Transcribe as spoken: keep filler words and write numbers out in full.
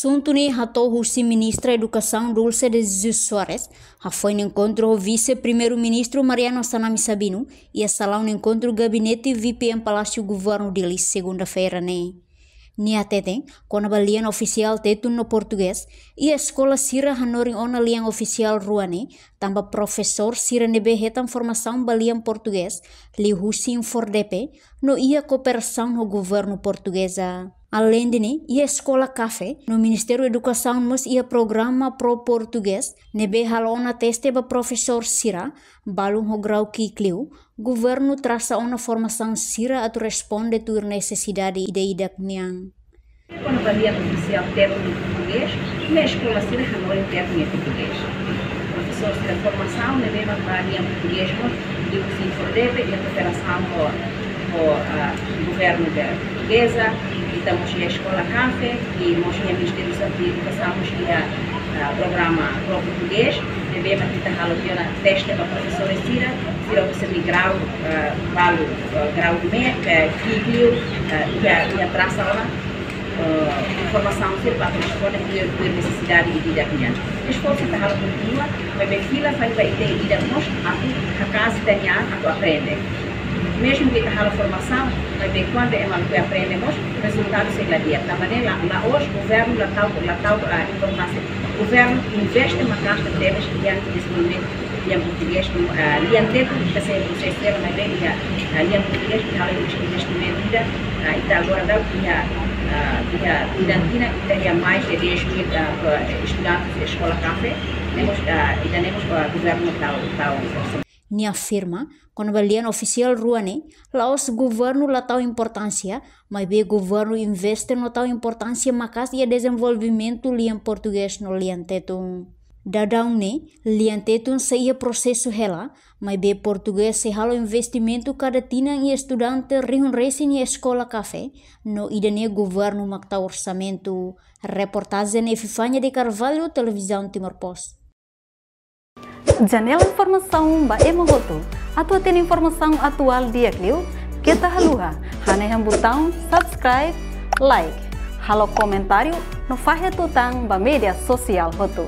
Asuntu ne'e hato'o husi Ministra Edukasaun Dulce de Jesus Soares, hafoin enkontru ho Vise-Primeiru-Ministru Mariano Assanami Sabino, iha salaun enkontru gabinete V P M Palásiu Governu Dili, segunda-feira ne'e. Nia hateten, kona-ba lian ofisiál Tetun no Portugés, iha eskola sira hanorin ona lian ofisiál rua ne'e, tanba profesór sira ne'ebé hetan formasaun ba lian Portugés, liuhusi INFORDEPE, no iha kooperasaun ho governu portugeza. Aleinde ne'e, iha eskola CAFE, no Ministériu Edukasaun mós iha programa Pro Português, ne'ebé halo ona teste ba profesór sira, balun ho grau ki'ik liu, governu trasa ona formasaun sira atu responde tuir nesesidade ida-idak nian. Kona-ba lian ofisiál Tetun no Portugés, ne'e eskola sira hanorin Tetun no Portugés. Profesór sira formasaun ne'ebé mak ba lian Portugés mós, liuhusi INFORDEPE, iha kooperasaun ho, ho, ah, governu portugeza, ita mós iha eskola CAFE, i mós iha Ministériu Edukasaun mós iha, ah, programa Pro Portugés, ne'ebé mak ita halo tiha ona teste ba profesór sira, sira husi grau, ah, balun, ah, grau médiu, ah, ki'ik liu, ah, iha, iha trasa ona, ah, formasaun sira ba responde tuir, tuir nesesidade ida-idak nian. Esforsu ita halo kontinua, maibé fila fali ba ita ida mós atu haka'as ita-nia an atu aprende. Mezmu ke ita halo formasaun, maibé kuandu ema la aprende mós, rezultadu sei la di'ak. Tanba ne'e la, la'ós governu la tau, la tau, ah, importánsia. Governu investe maka'as tebes iha dezenvolvimentu lian Portugés, ah, lian Tetun, ita sei, sei sera maibé iha, ah, lian Portugés, ita halo investimentu ida, ah, ita agora daudaun iha, ah, iha tinan-tinan, ita iha mais de dez mil, ah, estudantes de eskola CAFE, ne'e mós, ah, ita ne'e mós, ah, governu tau, tau. Nia afirma, kona-ba lian ofisiál rua ne'e, la'ós governu la tau importánsia, maibé governu investe no tau importánsia maka'as iha dezenvolvimentu lian Portugés no lian Tetun. Daudaun ne'e, lian Tetun sei iha prosesu hela, maibé Portugés sei halo investimentu kada tinan iha estudante rihun resin iha eskola CAFE, no ida-ne'e governu mak tau orsamentu. Reportajen Epifania de Carvalho, Televizaun Timor Post. Janela informasaun ba ema hotu. Atu hatene informasaun atuál di'ak liu, keta haluha hanehan butaun subscribe, like, halo komentáriu, no fahe tutan ba média sosiál hotu.